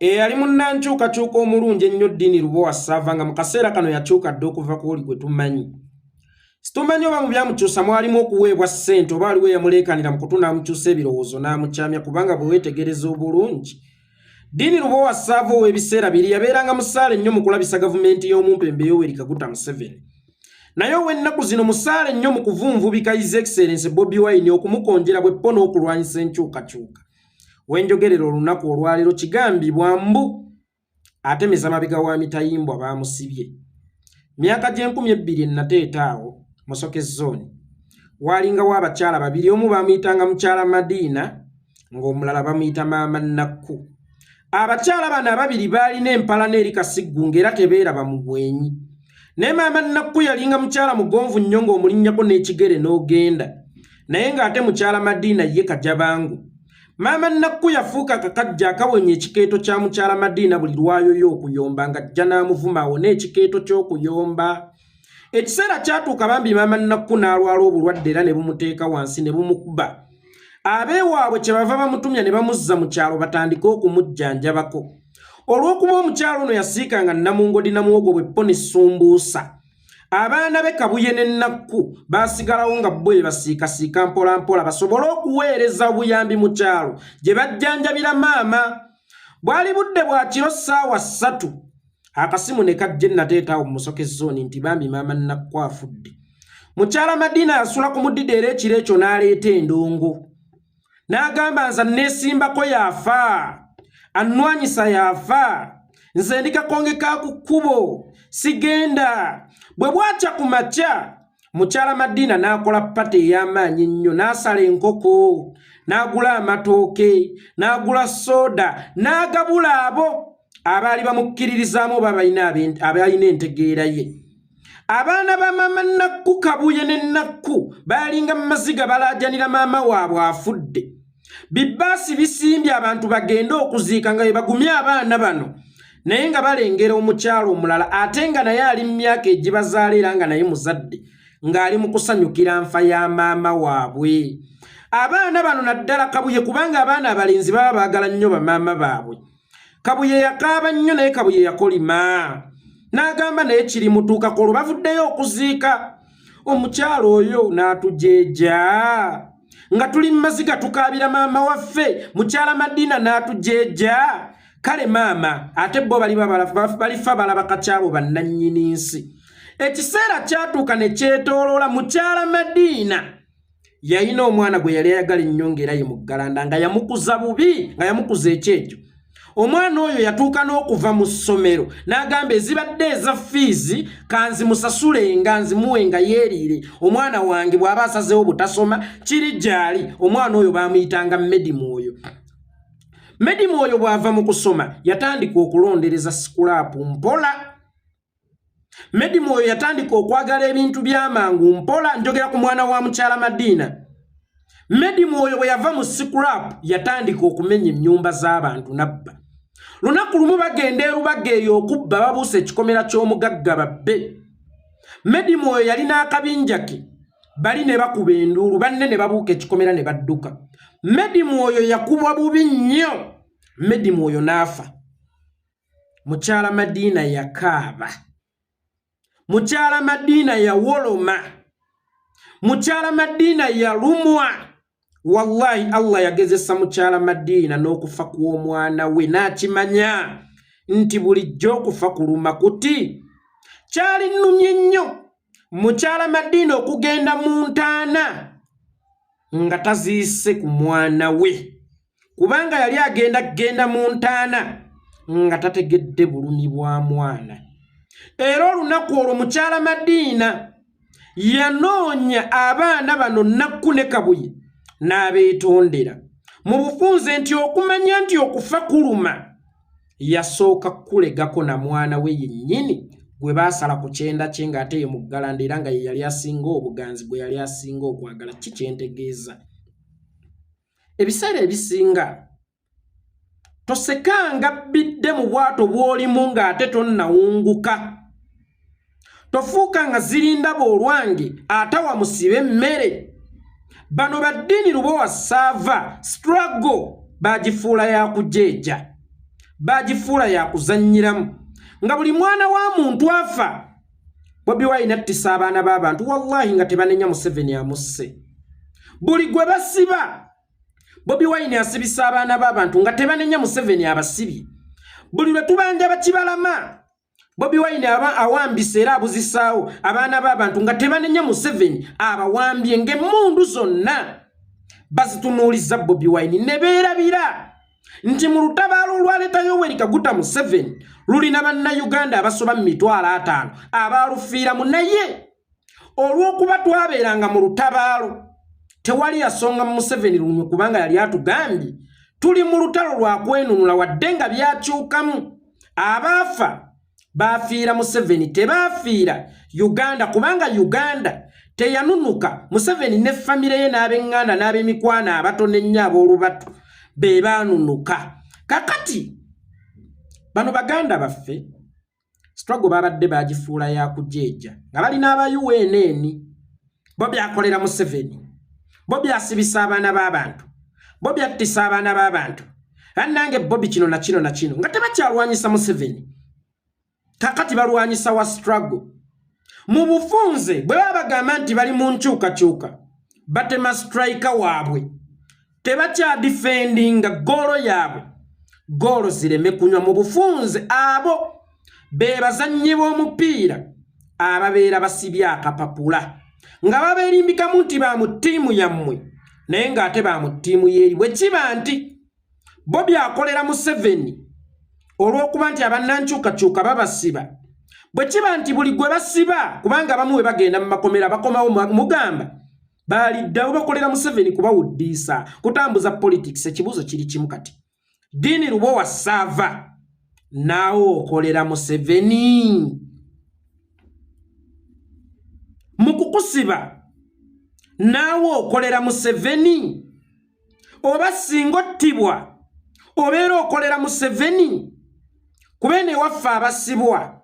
Eyali munnankyukakyuka omulungi ennyo Ddiini Lubowa Ssaava nga mu kaseera kano yakyuka dda okuva ku oli gwe tumanyi. Situmanyi oba mu byamukyusa mwalimu okuweebwa ssente oba waliwo eyamuleekanira mu kutu n'amukyusa ebirowoozo n'amukyamya kubanga bwe weetegereza obulungi Ddiini Lubowa Ssaava ow'ebiseera biri yabeeranga musaale nnyo mu kulabisa gavumenti y'omumpembe Yoweri Kaguta Museveni. Naye ow'ennaku zino musaale nnyo mu kuvunvubika His Excellency Bobi Wine okumukonjera bweppo n'okulwanyisa enkyukakyuka. Wenjogerera olunaku olwaleero kigambibwa mbu atemeza mabega wa mitayimbwa baamusibye. Myaka gy'enkumi ebbiri ennateeta awo Musoke Zooni waalingawo abakyala babiri, omu baamuyitanga mukyala Madiina ng'omulala bamuyita maama Nakku. Abakyala bano ababiri baalina empalana eri kasiggu ng'era tebeeraba mu bwenyi. Naye maama Nakku yalinga mukyala mugonvu nnyo ng'omulinnyako n'ekigere n'ogenda. Naye ng'ate mukyala Madiina ye kajabangu. Maama Nakku yafuuka akakajja akawonya ekikeeto kya mukyala Madiina buli lw'ayoya okuyomba ng'ajja n'amuvuma awone ekikeeto ky'okuyomba. Ekiseera kyatuuka bambi maama Nakku n'alwala obulwadde era ne bumuteeka wansi ne bumukuba. Abeewaabwe kye bava bamutumya ne bamuzza mu kyalo batandike okumujjanjabako. Olw'okuba omukyala ono yasiikanga Namungodi na muwogo bwe ppo ne sumbuusa. Abaana be Kabuye ne Nakku baasigalawo nga bo basiikasiika mpolampola basobole okuweereza obuyambi mu kyalo gye bajjanjabira maama. Bwali budde bwa kiro ssaawa 3 akasimu ne kajja ennateetaawo mu Musoke Zooni nti bambi maama Nakku afudde. Mukyala Madina yasula ku mudidi era ekiro ekyo n'aleeta endongo. N'agamba nze anneesimbako y'afa, annwanyisa y'afa, nze ndi kakonge ka ku kkubo, sigenda. Bwe bwakya ku makya, mukyala Madina n'akola pate ey'amaanyi ennyo, n'asala enkoko, n'agula amatooke, n'agula sooda, n'agabula abo abaali bamukkiririzaamu oba abalina entegeera ye. Abaana ba maama Nakku Kabuye ne Nakku baalinga mu maziga balaajanira maama waabwe afudde. Bibbaasi bisimbye abantu bagende okuziika nga bwe bagumya abaana bano naye nga balengera omukyala omulala ate nga naye ali mu myaka egibazaala era nga naye muzadde ng'ali mu kusanyukira nfa ya maama waabwe. Abaana bano naddala Kabuye kubanga abaana abalenzi baba baagala nnyo bamaama baabwe. Kabuye yakaaba nnyo naye Kabuye yakolima n'agamba naye kiri mutuukako olwo bavuddeyo okuziika omukyalo oyo n'atujeeja nga tuli mu maziga tukaabira maama waffe mukyala Madina n'atujeeja. Kale maama ate bo balifa balaba kakyabo bannannyini nsi. Ekiseera kyatuuka ne kyetooloola mukyala Madina yalina omwana gwe yali ayagala ennyo ng'era ye muggalanda nga yamukuza bubi nga yamukuza ekyekyo. Omwana oyo yatuuka n'okuva mu ssomero n'agamba ezibadde eza fiizi kanzimusasule nga nzimuwe nga yeeriire omwana wange bw'aba asazeewo butasoma kiri gy'ali. Omwana oyo baamuyitanga Medi Mwoyo. Medi Mwoyo bw'ava mu kusoma yatandika okulondereza sikulaapu mpola. Medi Mwoyo yatandika okwagala ebintu by'amangu mpola. Njogera ku mwana wa mukyala Madina. Medi Mwoyo bwe yava mu sikulaapu yatandika okumenya ennyumba z'abantu n'abba. Lunaku lumu bagenda e Lubaga eyo okubba babuusa ekikomera ky'omugagga babbe. Medi Mwoyo yalina akabinja ke bali ne bakuba enduulu banne ne babuuka ekikomera ne badduka. Medi Mwoyo yakubwa bubi nnyo. Medi Mwoyo n'afa. Mukyala Madina yakaaba. Mukyala Madina yawoloma. Mukyala Madina yalumwa. Wallahi Allah yagezesa mukyala Madina n'okufa kw'omwana we n'akimanya nti bulijjo okufa kuluma kuti. Kyali nnumye nnyo mukyala Madina okugenda mu ntaana nga taziise ku mwana we, kubanga yali agenda kugenda mu ntaana nga tategedde bulumi bwa mwana. Era olunaku olwo mukyala Madina yanoonya abaana bano Nakku ne Kabuye n'abeetondera mu bufunze nti okumanya nti okufa kuluma yasooka kukulegako na mwana we yennyini gwe baasala ku kyenda kye ng'ate ye muggalanda era nga ye yali asinga obuganzi gwe yali asinga okwagala. Ki kye ntegeeza? Ebiseera ebisinga tosekanga bbidde mu bwato bw'olimu ng'ate tonnawunguka. Tofuuka nga zirindaba olwange atawa musibe emmere. Bano ba Ddiini Lubowa Ssaava struggle bagifuula ya kujeeja. Bagifuula yakuzannyiramu nga buli mwana wa muntu afa. Bobi Wine attisa abaana b'abantu, wallahi nga tebanenya Museveni amusse. Buli gwe basiba, Bobi Wine asibisa abaana b'abantu nga tebanenya Museveni abasibye. Buli lwe tubanja bakibalama, Bobi Wine aba awambisa era abuzisaawo abaana b'abantu nga tebanenya Museveni abawambye, ng'emmundu zonna bazitunuuliza Bobi Wine, ne beerabira nti mu lutabaalo olwaleeta Yoweri Kaguta Museveni lulina Bannayuganda abasoba mu 500,000 abaalufiiramu. Naye olw'okuba twabeeranga mu lutabaalo, tewali yasonga mu Museveni lunywe, kubanga yali atugambye tuli mu lutalo lwa kwenunula. Wadde nga byakyukamu, abaafa baafiira Museveni, tebaafiira Uganda, kubanga Uganda teyanunuka. Museveni ne famire ye n'ab'eŋŋanda n'ab'emikwano abatono ennyo ab'olubatu be baanunuka. Kakati bano baganda baffe struggle babadde bagifuula ya kujeeja nga balina aba UNN. Bo byakolera Museveni, bo byasibisa abaana b'abantu, bo byattisa abaana b'abantu, bannange Bobi kino na kino na kino, nga tebakyalwanyisa Museveni. Kakati balwanyisa wa struggle? Mu bufunze bwe baba bagamba nti bali mu nkyukakyuka, batema striker waabwe, tebakyadifendinga goolo yaabwe, goolo zireme kunywa. Mu bufunze abo be bazannyi b'omupiira ababeera basibye akapapula nga babeerimbikamu nti ba mu ttiimu yammwe, naye ng'ate ba mu ttiimu yeeri. Bwe kiba nti Bobi akolera Museveni olw'okuba nti abannankyukakyuka babasiba, bwe kiba nti buli gwe basiba, kubanga abamu bwe bagenda mu makomera bakomawo mugamba baaliddawo bakolera Museveni kubawuddiisa kutambuza politics. Ekibuuzo kiri kimu kati: Ddiini Lubowa Saava, naawe okolera Museveni mu kukusiba? Naawe okolera Museveni? Oba singa ottibwa obeera okolera Museveni? Kuba eno ewaffe abasibwa,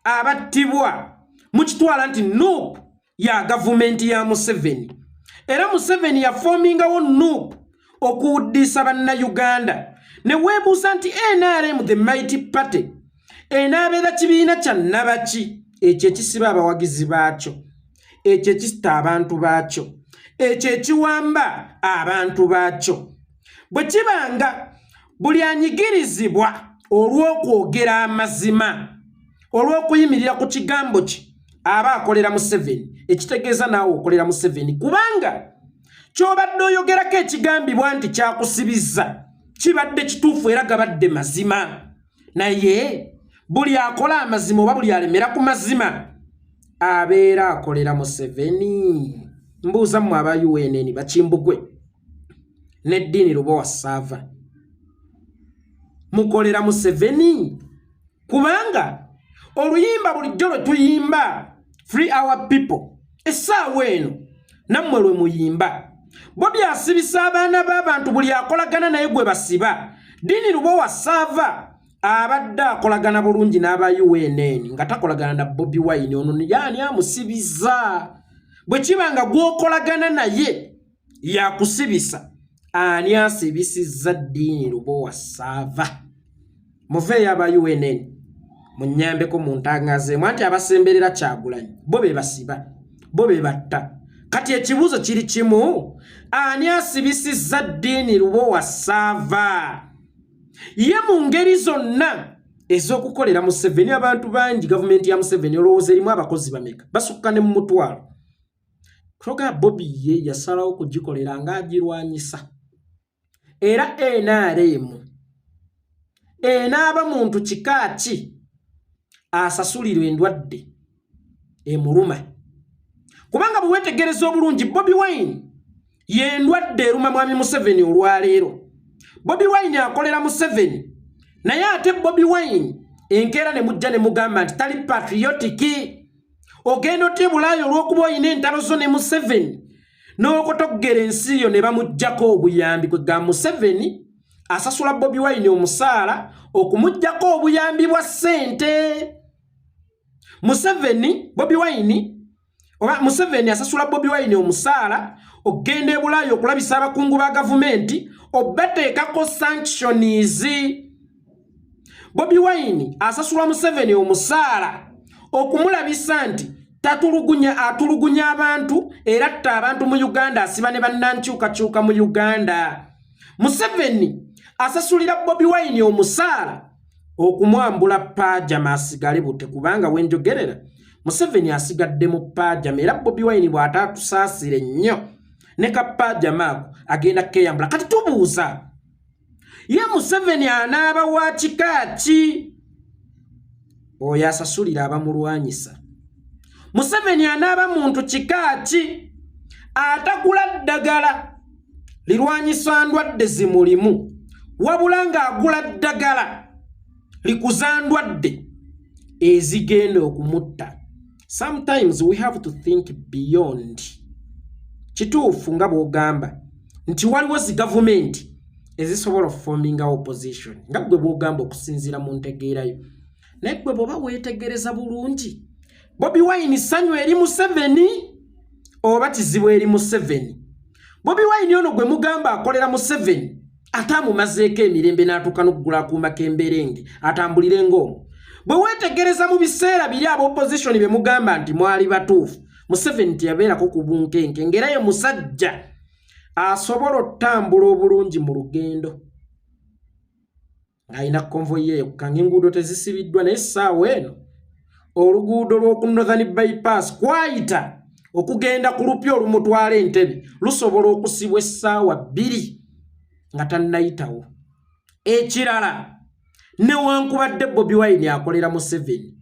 abattibwa, mukitwala nti NUP ya gavumenti ya Museveni, era Museveni yafoomingawo NUP okuwuddiisa Bannayuganda. Ne weebuuza nti NRM, the mighty party, enaabeera kibiina kya nnabaki ekyo ekisiba abawagizi baakyo, ekyo ekisita abantu baakyo, ekyo ekiwamba abantu baakyo? Bwe kiba nga buli anyigirizibwa olw'okwogera amazima, olw'okuyimirira ku kigambo kye, aba akolera Museveni, ekitegeeza naawe okolera Museveni, kubanga ky'obadde oyogerako ekigambibwa nti kyakusibizza kibadde kituufu era gabadde mazima. Naye buli akola amazima oba buli alemera ku mazima abeera akolera Museveni? Mbuuza mmwe aba UNN, bakimbugwe n'eddiini Lubowa Saava, mukolera Museveni? Kubanga oluyimba bulijjo lwe tuyimba, "Free our people", essaawa eno nammwe lwe muyimba. Bo byasibisa abaana b'abantu, buli akolagana naye gwe basiba. Ddiini Lubowa Saava abadde akolagana bulungi n'aba UNN nga takolagana na Bobi Wine. Ono yaani amusibiza? Bwe kiba nga gw'okolagana naye yakusibisa, ani asibisizza Ddiini Lubowa Saava? Muveeyo aba UNN, munyambeko muntangazeemu anti abasemberera Kyagulanyi bo be basiba, bo be batta. Kati ekibuuzo kiri kimu: ani asibisizza Ddiini Lubowa Saava? Ye mu ngeri zonna ez'okukolera Museveni, abantu bangi, gavumenti ya Museveni olowooza erimu abakozi bameka? Basukka ne mu 100,000. Toga Bobi ye yasalawo kugikolera ng'agirwanyisa. Era NRM enaaba muntu kika ki asasulirwa endwadde emuluma? Kubanga bwe weetegereza obulungi, Bobi Wine y'endwadde eruma mwami Museveni olwaleero. Bobi Wine akolera Museveni, naye ate Bobi Wine enkeera ne mujja ne mugamba nti tali patriotic. Ogenda otya e Bulaaya olw'okuba olina entalo zo ne Museveni n'okotoggera ensi yo ne bamuggyako obuyambi? Kwega Museveni asasula Bobi Wine omusaala okumuggyako obuyambi bwa ssente. Museveni, Bobi Wine, oba Museveni asasula Bobi Wine omusaala okugenda e Bulaaya okulabisa abakungu ba gavumenti obateekako sanctions. Bobi Wine asasulwa Museveni omusaala okumulabisa nti tatulugunya, atulugunya abantu era atta abantu mu Uganda, asiba ne bannankyukakyuka mu Uganda. Museveni asasulira Bobi Wine omusaala okumwambula paajama asigale bute, kubanga wenjogerera Museveni asigadde mu paajama, era Bobi Wine bw'ataatusaasire nnyo ne ka paajama ako agenda kukeyambula. Kati tubuuza, ye Museveni anaaba wa kika ki oyo asasulira abamulwanyisa? Museveni anaaba muntu kika ki atagula ddagala lirwanyisa ndwadde zimulimu, wabula ng'agula ddagala likuza ndwadde ezigenda okumutta? Sometimes we have to think beyond. Kituufu nga bw'ogamba nti waliwo zi gavumenti ezisobola okuforminga opposition, nga gwe bw'ogamba okusinziira mu ntegeerayo, naye gwe bw'oba weetegereza bulungi, Bobi Wine ssanyu eri Museveni oba kizibu eri Museveni? Bobi Wine ono gwe mugamba akolera Museveni, ate amumazeeko emirembe n'atuuka n'okugula akuuma k'emberenge atambulire ng'omwo. Bwe weetegereza mu biseera biri, aba opposition be mugamba nti mwali batuufu, Museveni teyabeerako ku bunkenke, ng'era ye musajja asobola otambula obulungi mu lugendo ng'alina convoy ye yokka, ng'enguudo tezisibiddwa. Naye essaawa eno oluguudo lw'oku Northern Bypass kwayita okugenda ku lupya olumutwala Entebe lusobola okusibwa essaawa 2 nga tannayitawo. Ekirala, newankubadde Bobi Wine akolera Museveni,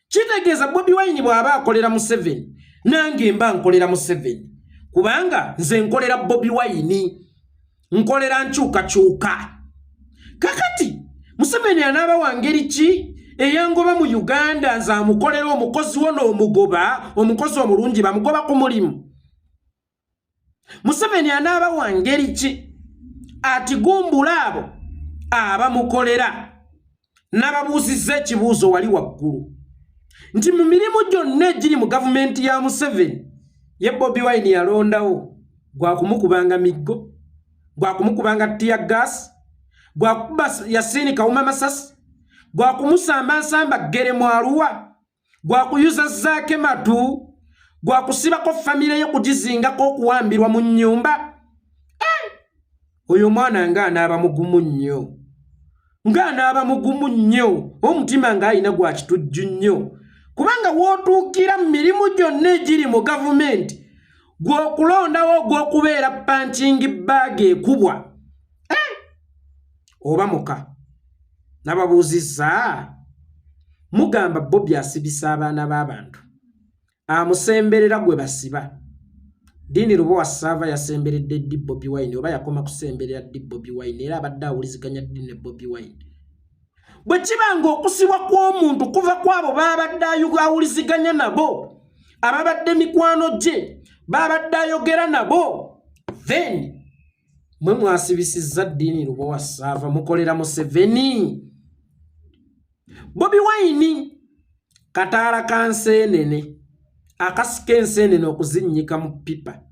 kitegeeza Bobi Wine bw'aba akolera Museveni, nange mba nkolera Museveni, kubanga nze nkolera Bobi Wine, nkolera nkyukakyuka. Kakati Museveni anaaba wa ngeri ki eyangoba mu Uganda, nze amukolera? Omukozi wo n'omugoba, omukozi omulungi bamugoba ku mulimu? Museveni anaaba wa ngeri ki atigumbula abo abamukolera? N'ababuuzizza ekibuuzo wali waggulu nti mu mirimu gyonna egiri mu gavumenti ya Museveni, ye Bobi Wine yalondawo gwakumukubanga miggo, gwakumukubanga tear gas, gwakuba Yasiini Kawuma masasi, gwakumusamba nsamba ggere mwaluwa, gwakuyuza Zaake matu, gwakusibako famire ye kugizingako okuwambirwa mu nnyumba. Oyo omwana ng'anaaba mugumu nnyo, ng'anaaba mugumu nnyo, omutima ng'alina gwa kitujju nnyo, kubanga w'otuukira mu mirimu gyonna egiri mu gavumenti gw'okulondawo ogw'okubeera punching bag ekubwa oba muka. Nababuuzizza, mugamba Bobi asibisa abaana b'abantu, amusemberera gwe basiba. Dini Lubowa Saava yasemberedde ddi Bobi Wine, oba yakoma kusemberera ddi Bobi Wine, era abadde awuliziganya ddi ne Bobi Wine? Bwe kiba nga okusibwa kw'omuntu kuva ku abo babadde awuliziganya nabo, ababadde mikwano gye, babadde ayogera nabo, then mwe mwasibisizza Ddiini Lubowa Saava, mukolera Museveni. Bobi Wine kataala ka nseenene akasika enseenene okuzinnyika mu pipa,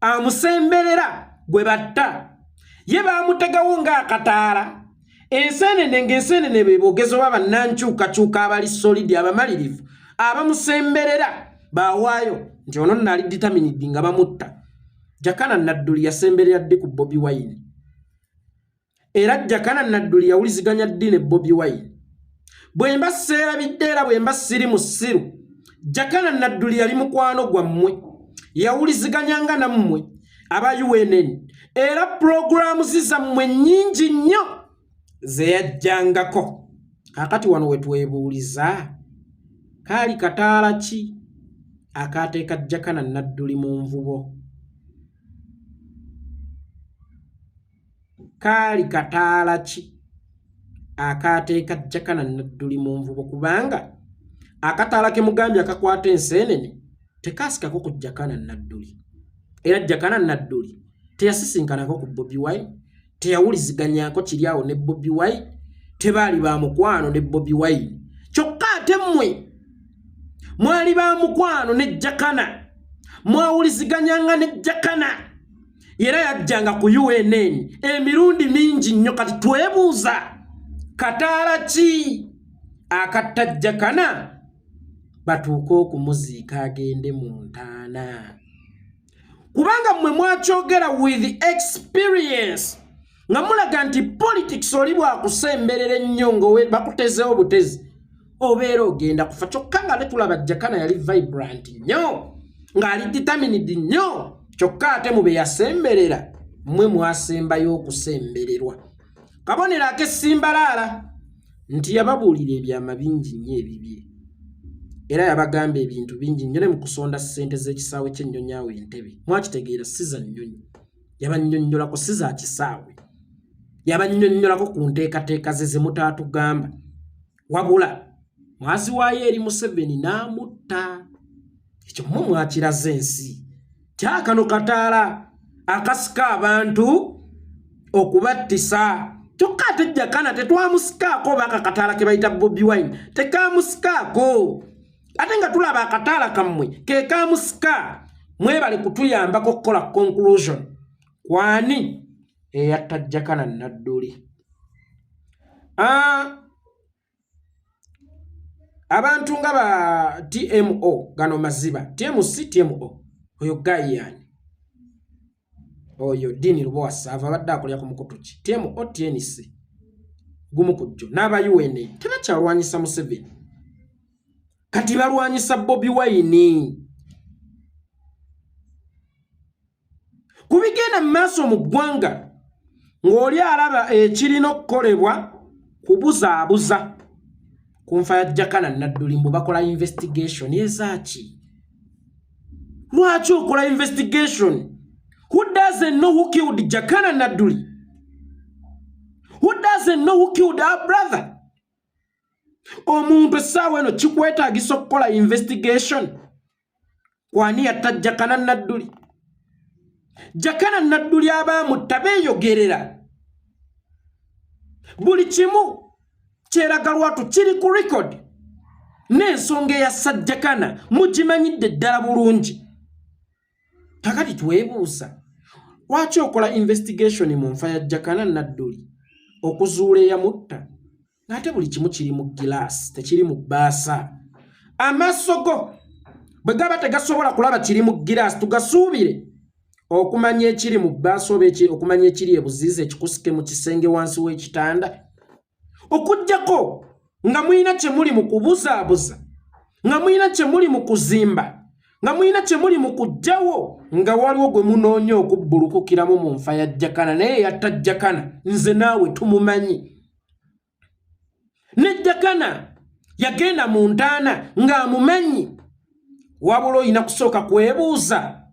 amusemberera gwe batta. Ye baamutegawo ng'akataala enseenene, ng'enseenene be boogezi oba bannankyukakyuka abali solid, abamalirivu, abamusemberera baawaayo nti ono nno ali determined nga bamutta. Jakana Nadduli yasemberera ddi ku Bobi Wine, era Jakana Nadduli yawuliziganya ddi ne Bobi Wine? Bwe mba seerabidde era bwe mba siri musiru, Jakana Nadduli yali mukwano gwammwe, yawuliziganyanga nammwe aba UNN, era puroguramu zammwe nnyingi nnyo ze yajjangako. Kaakati wano we twebuuliza, kaali kataala ki akaateeka Jakana Nadduli mu nvubo? Kaali kataala ki akaateeka Jakana Nadduli mu nvubo? Kubanga akataala ke mugambye akakwata enseenene tekaasikako ku Jakana Nadduli, era Jakana Nadduli teyasisinkanako ku Bobi Wine, teyawuliziganyako kiri awo ne Bobi Wine, tebaali ba mukwano ne Bobi Wine. Kyokka ate mmwe mwali ba mukwano ne Jakana, mwawuliziganyanga ne Jakana, era yajjanga ku UNN emirundi mingi nnyo. Kati twebuuza, Kataala ki akatta Jakana batuuke okumuziika agende mu ntaana? Kubanga mmwe mwakyogera with experience nga mulaga nti politics oli bwakusemberera ennyo nga bakutezeewo butezi obeera ogenda kufa. Kyokka nga tetulaba Jakana yali vibrant nnyo, ng'ali determined nnyo, kyokka ate mu be yasemberera mmwe mwasembayo okusembererwa. Kabonero ak'essimbalaala nti yababuulira ebyama bingi nnyo ebibye, era yabagamba ebintu bingi nnyo ne mu kusonda ssente z'ekisaawe ky'ennyonyi awo Entebe. Mwakitegeera si za nnyonyi, yabannyonnyolako si za kisaawe, yabannyonnyolako ku nteekateeka ze ze mutaatugamba, wabula mwaziwaayo eri Museveni n'amutta. Ekyo mmwe mwakiraze ensi kyakano kataala akasika abantu okubattisa. Kyokka ate Jakana tetwamusikaako, oba akakataala ke bayita Bobi Wine tekamusikaako, ate nga tulaba akataala kammwe ke kamusika. Mwebale kutuyambako okukola conclusion kwani eyatta Jakana Nadduli. Abantu nga ba TMO gano maziba TMC TMO oyo gayani oyo Dini Lubowa Saava abadde akolera ku mukutu ki TMO TNC gumu ku jjo n'aba UNA tebakyalwanyisa Museveni, kati balwanyisa Bobi Wine. Ku bigenda mu maaso mu ggwanga ng'oli alaba ekirina okukolebwa kubuzaabuza ku nfa ya Jakana Nadduli, mbu bakola investigation ezaaki? Lwaki okola investigation? Who doesn't know who killed Jakana Nadduli? Who doesn't know who killed our brother? Omuntu essaawa eno kikwetaagisa okukola investigation kwani yatta Jakana Nadduli? Jakana Nadduli abaamutta beeyogerera, buli kimu kyeraga lwatu, kiri ku record, n'ensonga eyassa Jakana mugimanyidde ddala bulungi. Kakati twebuuza, lwaki okola investigation mu nfa ya Jakana Nadduli okuzuula eyamutta, ng'ate buli kimu kiri mu gilaasi, tekiri mu bbaasa? Amaaso go bwe gaba tegasobola kulaba kiri mu giraasi, tugasuubire okumanya ekiri mu bbaasa oba okumanya ekiri ebuziizi ekikusike mu kisenge wansi w'ekitanda? Okugjako nga mulina kye muli mu kubuzaabuza, nga mulina kye muli mu kuzimba, nga mulina kye muli mu kuggyawo, nga waliwo gwe munoonya okubbulukukiramu mu nfa ya Jakana. Naye yatta Jakana nze naawe tumumanyi, ne Jakana yagenda mu ntaana ng'amumanyi. Wabula olina kusooka kwebuuza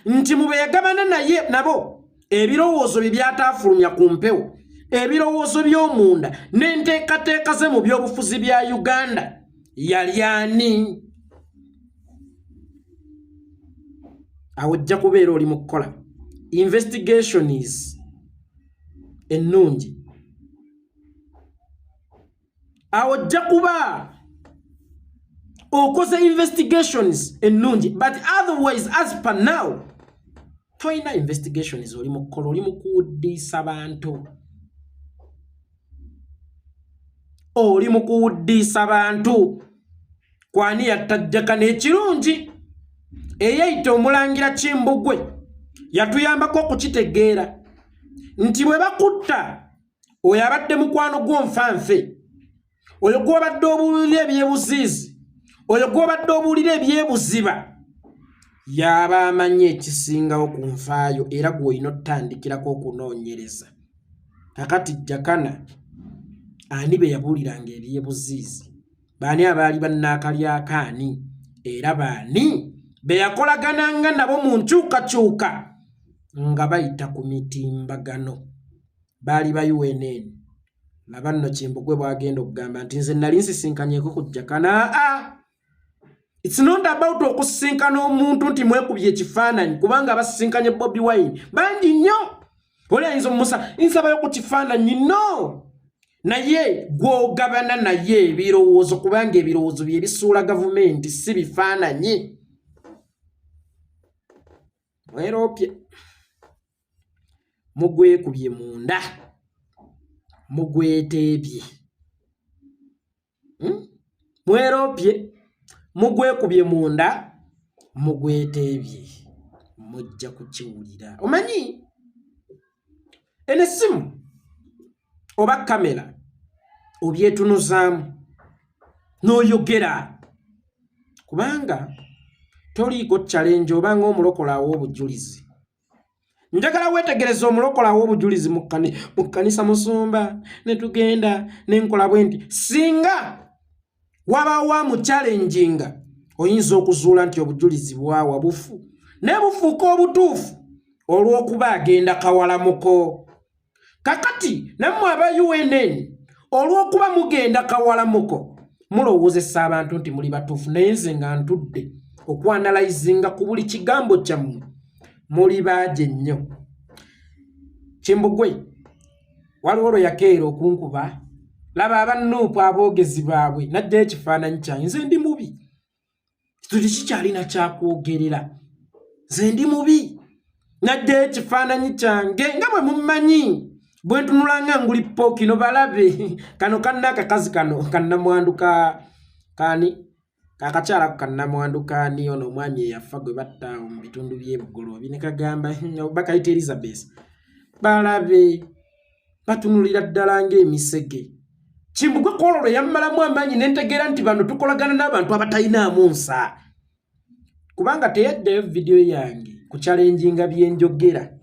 nti mu be yagabana naye nabo ebirowoozo bye byataafulumya ku mpewo, ebirowoozo by'omunda n'enteekateeka ze mu byobufuzi bya Uganda, yali ani? Awo ojja kubeera oli mu kukola investigations ennungi, awo ojja kuba okoze investigations ennungi, but otherwise, as per now, tolina investigations oli mu kukola, oli mu kuwuddiisa bantu, oli mu kuwuddiisa bantu kwani yatta Jakana. Ekirungi, eyeyita omulangira Kimbugwe yatuyambako okukitegeera nti bwe bakutta oyo abadde mukwano gw'onfanfe, oyo gw'obadde obuulira ebyebuziizi, oyo gw'obadde obuulira ebyebuziba, y'aba amanyi ekisingawo ku nfaayo, era gw'olina otutandikirako okunoonyereza. Kakati Jakana ani be yabuuliranga ebyebuziizi? Baani abaali bannaakalyakaani, era baani be yakolagananga nabo mu nkyukakyuka nga bayita ku mitimbagano? Baali ba UNN. Laba nno Kimbugwe bw'agenda okugamba nti nze nali nsisinkanyeko ku Jakana. Aa, it's not about okusisinkana omuntu nti mwekubye ekifaananyi, kubanga abasisinkanye Bobi Wine bangi nnyo. Oli ayinza omumusa nsabayo ku kifaananyi, no, naye gw'ogabana naye ebirowoozo, kubanga ebirowoozo bye bisuula gavumenti, si bifaananyi. Mweroopye, mugwekubye munda. Mugweteebye, Mweroopye, mugwekubye munda, mugweteebye, mujja kukiwulira. Omanyi eno essimu oba kamera obyetunuzaamu n'oyogera, kubanga toliiko challenge oba ng'omulokola awa obujulizi. Njagala weetegereza omulokola awa obujulizi mu kkanisa, musumba ne tugenda ne nkola bwe nti, singa wabaawo amuchallenginga oyinza okuzuula nti obujulizi bwawa bufu, naye bufuuka obutuufu olw'okuba agenda kawalamuko. Kakati nammwe aba UNN olw'okuba mugenda kawalamuko mulowoozesa abantu nti muli batuufu, naye nze nga ntudde okwanalayizinga ku buli kigambo kyammwe, muli baagi nnyo. Kimbugwe waliwo lwe yakeera okunkuba, laba abannuupu aboogezi baabwe najjayo ekifaananyi kyange. Nze ndi mubi, tuli kikyalina kyakwogerera, nze ndi mubi, najjayo ekifaananyi kyange nga bwe mummanyi bwe ntunula nga nguli pookino. Balabe kano kanna akakazi kano kannamwandu ka kaani kakakyala ko kannamwandu kaani ono omwami eyafa gwe batta mu bitundu by'e Bugoloobi ne kagamba bakayita Elizabeth. Balabe batunulira ddala ng'emisege. Kimbugwe kwolwo lwe yammalamu amaanyi ne ntegeera nti bano tukolagana n'abantu abatalinaamu nsa, kubanga teyaddayo vidiyo yange ku kyalenjinga bye njogera,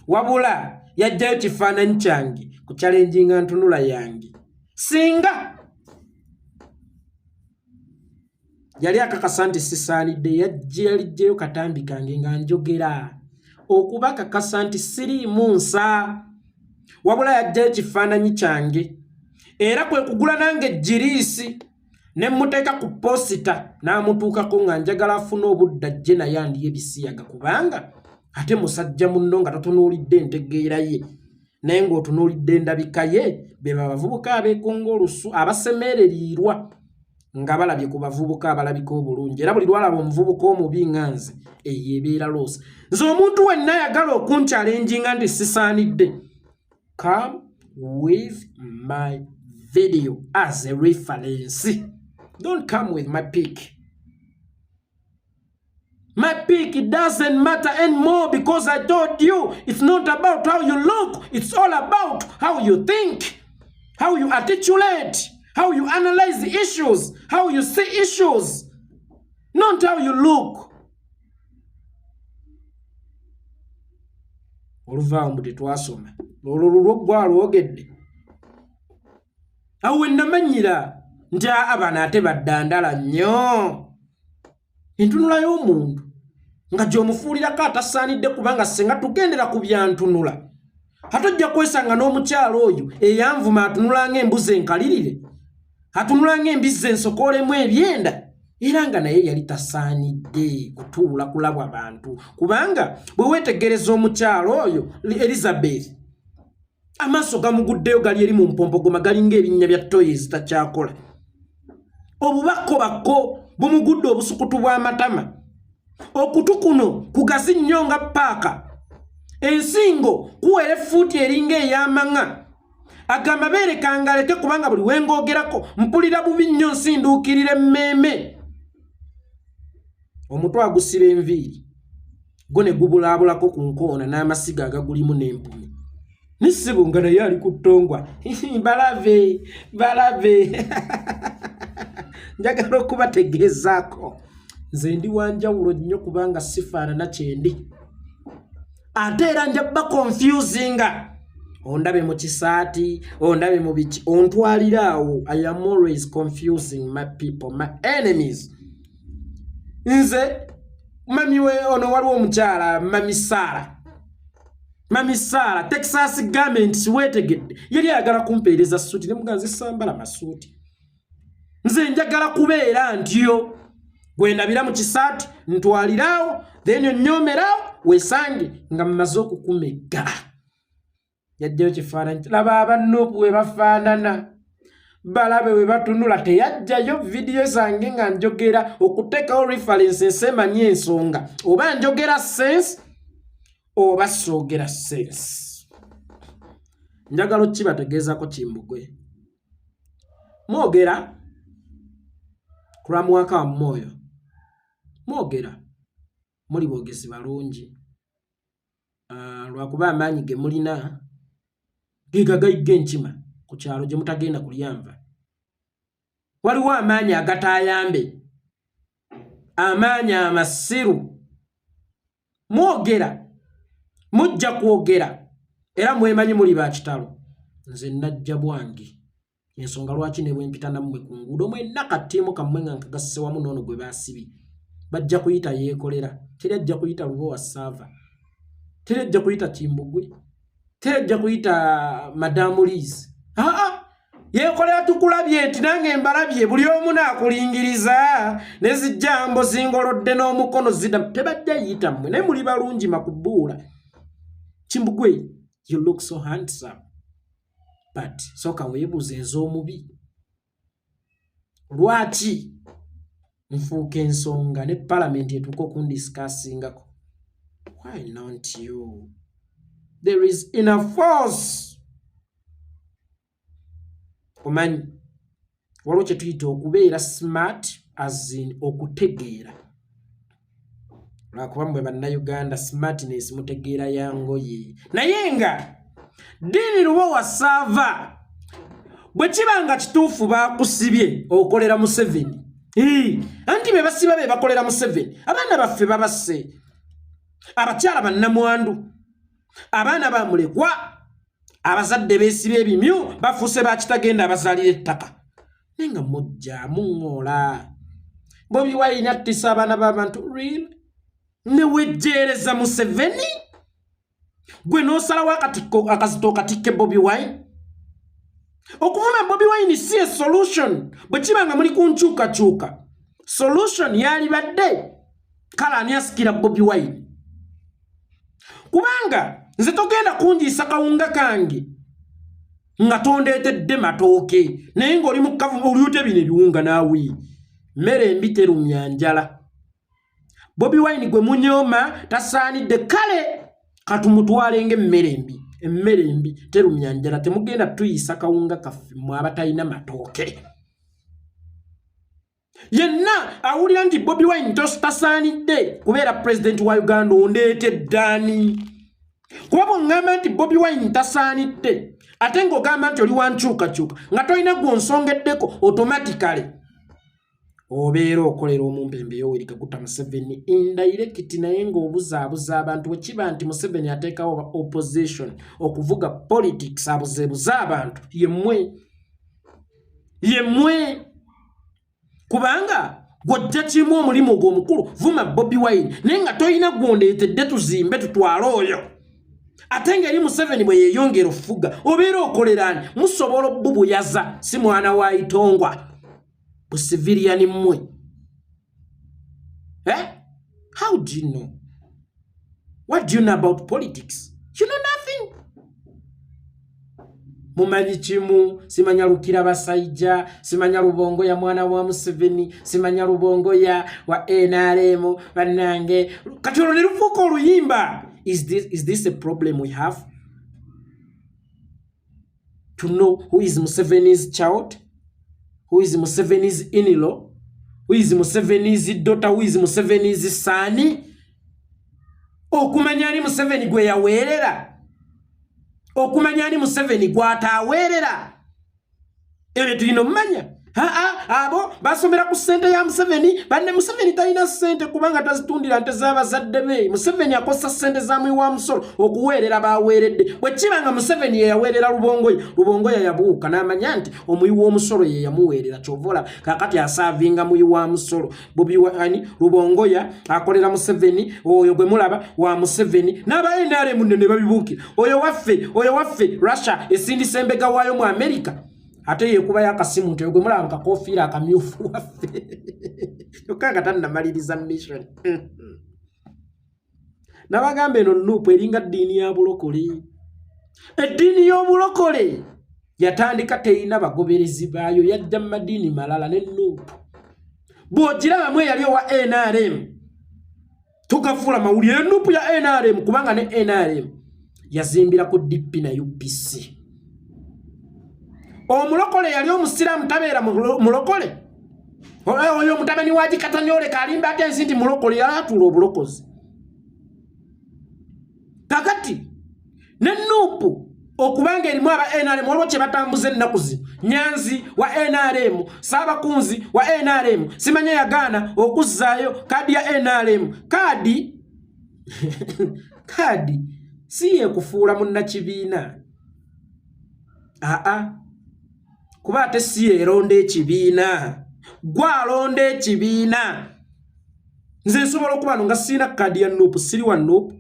wabula yajjayo kifaananyi kyange ku kyalenjinga ntunula yange. Singa yali akakasa nti sisaanidde, yajja yalijjayo katambi kange nga njogera okuba kakasa nti siriimu nsa, wabula yajjayo kifaananyi kyange. Era kwe kugula nange giriisi ne mmuteeka ku poster n'amutuukako nga njagala afune obudde ajje naye andiye ebisiyaga, kubanga ate musajja munno nga totunuulidde entegeera ye naye ng'otunuulidde endabika ye. Be babavubuka abeekunga olusu abasemereriirwa nga balabye ku bavubuka abalabika obulungi, era buli lwalaba omuvubuka omubi nga nze, eyo ebeera loss. Nze omuntu wenna ayagala okunkyalenjinga nti sisaanidde, come with my video as a reference, don't come with my pic. My pic, it doesn't matter anymore because I told you it's not about how you look, it's all about how you think, how you articulate, how you analyze the issues, how you see issues, not how you look. Oluvaawo mbu tetwasoma, olwo lulwo gwalwogedde. Awo we namanyira nti aa bano ate baddandala nnyo. Entunula y'omuntu nga gy'omufuulirako atasaanidde, kubanga singa tugendera ku byantunula, ate ojja kwesanga n'omukyalo oyo eyanvuma atunula ng'embuzi enkalirire, atunula ng'embizzi ensokoolemu ebyenda, era nga naye yali tasaanidde kutuula kulabwa bantu, kubanga bwe weetegereza omukyalo oyo Elizabeth, amaaso gamuguddeyo gali eri mu mpompogoma, galinga ebinnya bya toyi ezitakyakola, obubakobakko bumugudde, obusukutu bw'amatama, okutu kuno kugazi nnyo nga paaka, ensingo kuwera effuuti eringa ey'amaŋa. Agamba beere kangaleke, kubanga buli wengoogerako mpulira bubi nnyo, nsinduukirira emmeeme. Omutwe agusiba enviiri gwo ne gubulaabulako ku nkoona n'amasiga agagulimu n'empumi nisibu nga naye ali ku ttongwa. Balabe, balabe, njagala okubategeezaako nze ndi wanjawulo nnyo, kubanga sifaanana kyendi, ate era nja baconfusinga. Ondabe mu kisaati, ondabe mu biki, ontwalira awo. I am always confusing my people, my enemies. Nze mami we ono, waliwo omukyala Mami Saara, Mami Saara Texas Garments, weetegedde, yali ayagala kumpeereza suuti, ne mugaa nze sambala masuuti, nze njagala kubeera ntyo gwendabira mu kisaati, ntwaliraawo, then onnyomeraawo, wesange nga mmaze okukumegga. Yajjayo kifaananyi, laba abanuupu we bafaanana, balabe we batunula. Teyajjayo vidiyo zange nga njogera okuteekawo reference, ensi emanyi ensonga oba njogera sense oba soogera sense. Njagala okkibategeezako Kimbugwe. Mwogera ku lwa mwaka wammwe oyo. Mwogera muli boogezi balungi. Lwakuba amaanyi ge mulina gegagayigga enkima ku kyalo gye mutagenda kulya nva. Waliwo amaanyi agatayambe, amaanyi amasiru. Mwogera, mujja kwogera era mwemanyi muli ba kitalo. Nze najja bwange, ensonga lwaki ne bwempita nammwe ku nguudo mwenna kattiimu kammwe nga nkagasse wamu n'ono gwe baasibye, bajja kuyita Yeekolera, teri ajja kuyita Lubowa Saava, teri ajja kuyita Kimbugwe, teri ajja kuyita Madamu Liz. Aa, Yeekolera, tukulabye nti nange mbalabye, buli omu naakulingiriza ne zijjambo zingolodde n'omukono zida, tebajja yita mmwe, naye muli balungi makubuula. Kimbugwe, you look so handsome, but sooka weebuuze ez'omubi, lwaki nfuuka ensonga ne palamenti etuuka okundisikaasingako? Why not you? There is enough force. Omanyi waliwo kye tuyita okubeera smart, as in okutegeera. Lwakuba mmwe Bannayuganda smartness mutegeera ya ngoye. Naye nga Ddiini Lubowa Saava, bwe kiba nga kituufu baakusibye okolera Museveni, anti be basiba be bakolera Museveni. Abaana baffe babasse, abakyala bannamwandu, abaana bamulekwa, abazadde beesiba ebimyu, bafuuse bakitagenda abazaalira ettaka, naye nga mujja muŋŋoola Bobi Wine attisa abaana b'abantu. Real newejjeereza Museveni, gwe n'osalawo akatikko akazito okatikke Bobi Wine. Okuvuma Bobi Wine si a solution. Bwe kiba nga muli ku nkyukakyuka, solution yalibadde kale ani asikira Bobi Wine? Kubanga nze togenda kunjiisa kawunga kange nga tondeetedde matooke, naye ng'oli mu kavu olyute bino ebiwunga naawe. Mmere embi terumya njala. Bobi Wine gwe munyooma tasaanidde, kale katumutwale ng'emmere embi. Emmere embi terumya njala. Temugenda tuyisa kawunga kaffe mwe abatalina matooke. Yenna awulira nti Bobi Wine tasaanidde kubeera pulezidenti wa Uganda, ondeetedde ani? Kuba bw'oŋŋamba nti Bobi Wine tasaanidde, ate ng'ogamba nti oli wankyukakyuka nga tolina gw'onsongeddeko, automatically obeera okolera omumpembe Yoweri Kaguta Museveni indirect, naye ng'obuzaabuza abantu. Bwe kiba nti Museveni ateekawo opposition okuvuga politics, abuzeebuza abantu yemmwe, yemmwe, kubanga gwojja kimu omulimu gwo omukulu vuma Bobi Wine, naye nga tolina gwondeetedde tuzimbe tutwale oyo. Ate ng'eri Museveni bwe yeeyongera ofuga, obeera okolerani? Musobola obubuyaza, si mwana wa itongwa busiviliyani mmwe, eh? How do you know? What do you know about politics? You know nothing. Mumanyi kimu, simanya Lukira Basajja, simanya Lubongo ya mwana wa Museveni, simanya Lubongo ya wa NRM. Bannange, kati olwo ne lufuuka oluyimba. Is this a problem we have to know who is Museveni's child, who is Museveni's in-law, who is Museveni's daughter, who is Museveni's son? Okumanya ani Museveni gwe yaweerera, okumanya ani Museveni gw'ataaweerera, ebyo tulina omumanya. Aa, abo basomera ku ssente ya Museveni. Banne, Museveni talina ssente kubanga tazitundira nte z'abazadde be. Museveni akozesa ssente za muwi wa musolo okuweerera baweeredde. Bwe kiba nga Museveni ye yaweerera Lubongoya, Lubongoya yabuuka n'amanya nti omuwi w'omusolo ye yamuweerera. Kyova olaba kakati asaavinga muwi wa musolo. Bobi Wine, Lubongoya akolera Museveni, oyo gwe mulaba wa Museveni. N'aba NRM nno ne babibuukira, oyo waffe, oyo waffe. Russia esindisa embega waayo mu America, ate yekubayo akasimu nti oyo gwe mulaba mukakofiira akamyufu waffe, kyokka nga tannamaliriza mission. Nabagamba eno NUP eringa ddiini ya bulokole. Eddiini y'obulokole yatandika terina bagoberezi baayo, yajja mu madiini malala. Ne NUP bw'ogirabamu eyali owa NRM tugafuula mawulire. NUP ya NRM, kubanga ne NRM yazimbira ku DP na UPC. Omulokole yali omusiraamu tabeera mulokole. Oyo omutabani wa Gikatanyoleka alimba ate ensi nti mulokole, yalaatuula obulokozi. Kakati ne Nuupu okubanga erimu aba NRM, waliwo kye batambuza ennaku zino. Nyanzi wa NRM, Saabakunzi wa NRM, simanya yagaana okuzzaayo kaadi ya NRM. Kaadi kaadi si yekufuula munnakibiina, aa, kuba ate si yeeronda ekibiina, gwalonda ekibiina. Nze nsobola okuba no nga sirina kaadi ya Nuupu, siri wa Nuupu.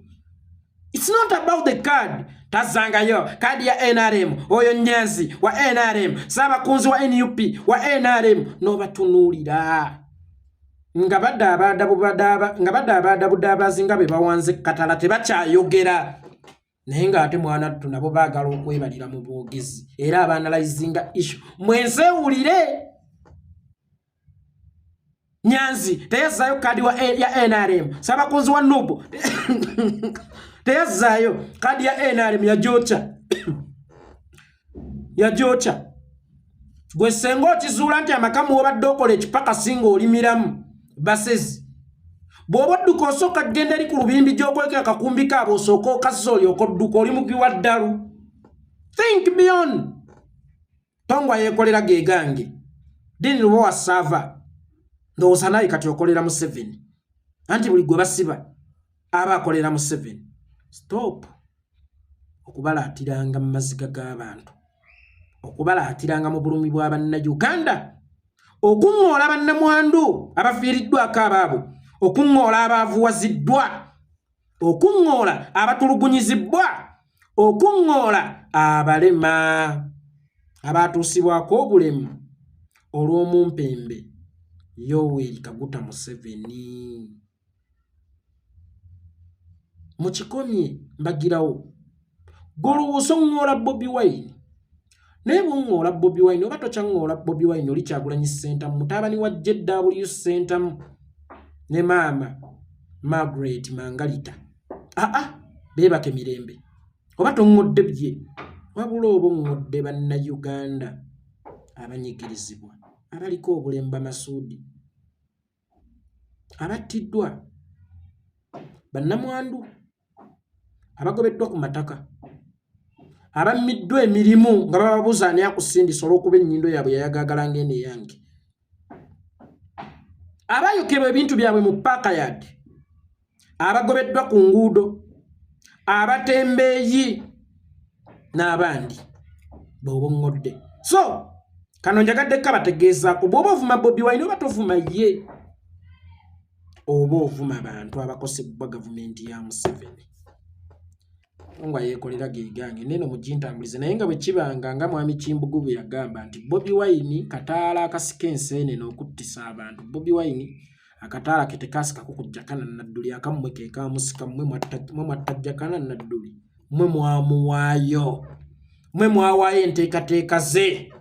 It's not about the card. Tazangayo kaadi ya NRM, oyo Nyanzi wa NRM, Saabakunzi wa NUP wa NRM, n'obatunuulira nga badda abadaabudaabazi nga be bawanze katala, tebakyayogera. Naye ng'ate mwana ttu nabo baagala okwebalira mu bwogezi era abaanalyzinga issue mwenseewulire. Nyanzi teyazzaayo kaadi ya NRM, Saabakunzi wa Nuupu teyazzaayo kaadi ya NRM, yajokya yajokya. Gwe senga okizuula nti amaka muwobadde okola ekipaka singa olimiramu basezi, bw'oba odduka osooka kgenda eri ku lubimbi gy'okweka akakumbi kaabo, osooka okazza olyoka odduka. Oli mugwi wa ddalu. Think beyond. Tongwa yeekolera ge gange. Dini Lubowa Saava, ndowooza naye kati okolera Museveni, anti buli gwe basiba aba akolera Museveni. Stop okubalaatiranga mu maziga g'abantu, okubalaatiranga mu bulumi bwa Bannayuganda, okuŋŋoola bannamwandu abafiiriddwako abaabwe, okuŋŋoola abaavuwaziddwa, okuŋŋoola abatulugunyizibbwa, okuŋŋoola abalema abaatuusibwako obulemu olw'omumpembe Yoweri Kaguta Museveni. Mukikomye mbagirawo. Golowooza oŋŋoola Bobi Wine, naye bw'oŋŋoola Bobi Wine oba tokyaŋŋoola Bobi Wine, oli Kyagulanyi Ssentamu, mutabani wa JW Ssentamu ne maama Margaret Mangalita, aa, beebaka emirembe. Oba toŋŋodde bye, wabula oba oŋŋodde Bannayuganda abanyigirizibwa, abaliko obulemu, bamasuudi abattiddwa, bannamwandu abagobeddwa ku mataka, abammiddwa emirimu nga bababuuza ani akusindisa olw'okuba ennyindo yaabwe yayagaagala ng'eno eyange, abayokebwa ebintu byabwe mu paakayadi, abagobeddwa ku nguudo, abatembeeyi n'abandi bw'oba oŋŋodde. So kano njagadde kabategeezaako, bw'oba ovuma Bobi Wine oba tovuma ye, oba ovuma bantu abakosebwa gavumenti ya Museveni nga yeekolera gegange neno mugintambulize. Naye nga bwe kibanga nga mwami Kimbugu bwe yagamba nti Bobi Wine kataala akasika enseenene okuttisa abantu, Bobi Wine akataala ke tekasikako ku Jakana Nadduli, akammwe ke kamusika. Mmwe mwatta Jakana Nadduli, mmwe mwamuwaayo, mmwe mwawaayo enteekateeka ze,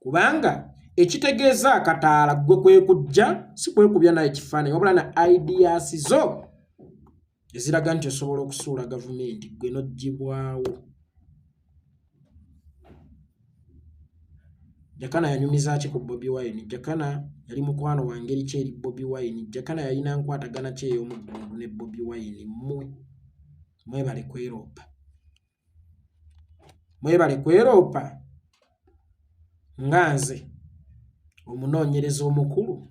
kubanga ekitegeeza akataala ggwe kwe kujja si kwekubya naye kifaananyi, wabula na ideas zo eziraga nti osobola okusuula gavumenti ggwe n'oggyibwawo. Jakana yanyumiza ki ku Bobi Wine? Jakana yali mukwano wa ngeri ki eri Bobi Wine? Jakana yalina nkwatagana ki ey'omuggundu ne Bobi Wine? Mmwe mwebale kweroopa, mwebale kweroopa. Nga nze omunoonyereza omukulu,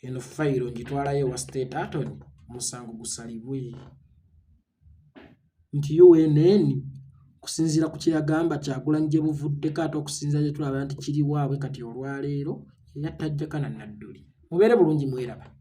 eno fayiro ngitwalayo ewa State Attorney, omusango gusalibwe nti UNN okusinziira ku kye yagamba Kyagulanyi gye buvuddeko, ate okusinziira gye tulaba nti kiri waabwe kati olwaleero, yatta Jakana Nadduli. Mubeere bulungi, mweraba.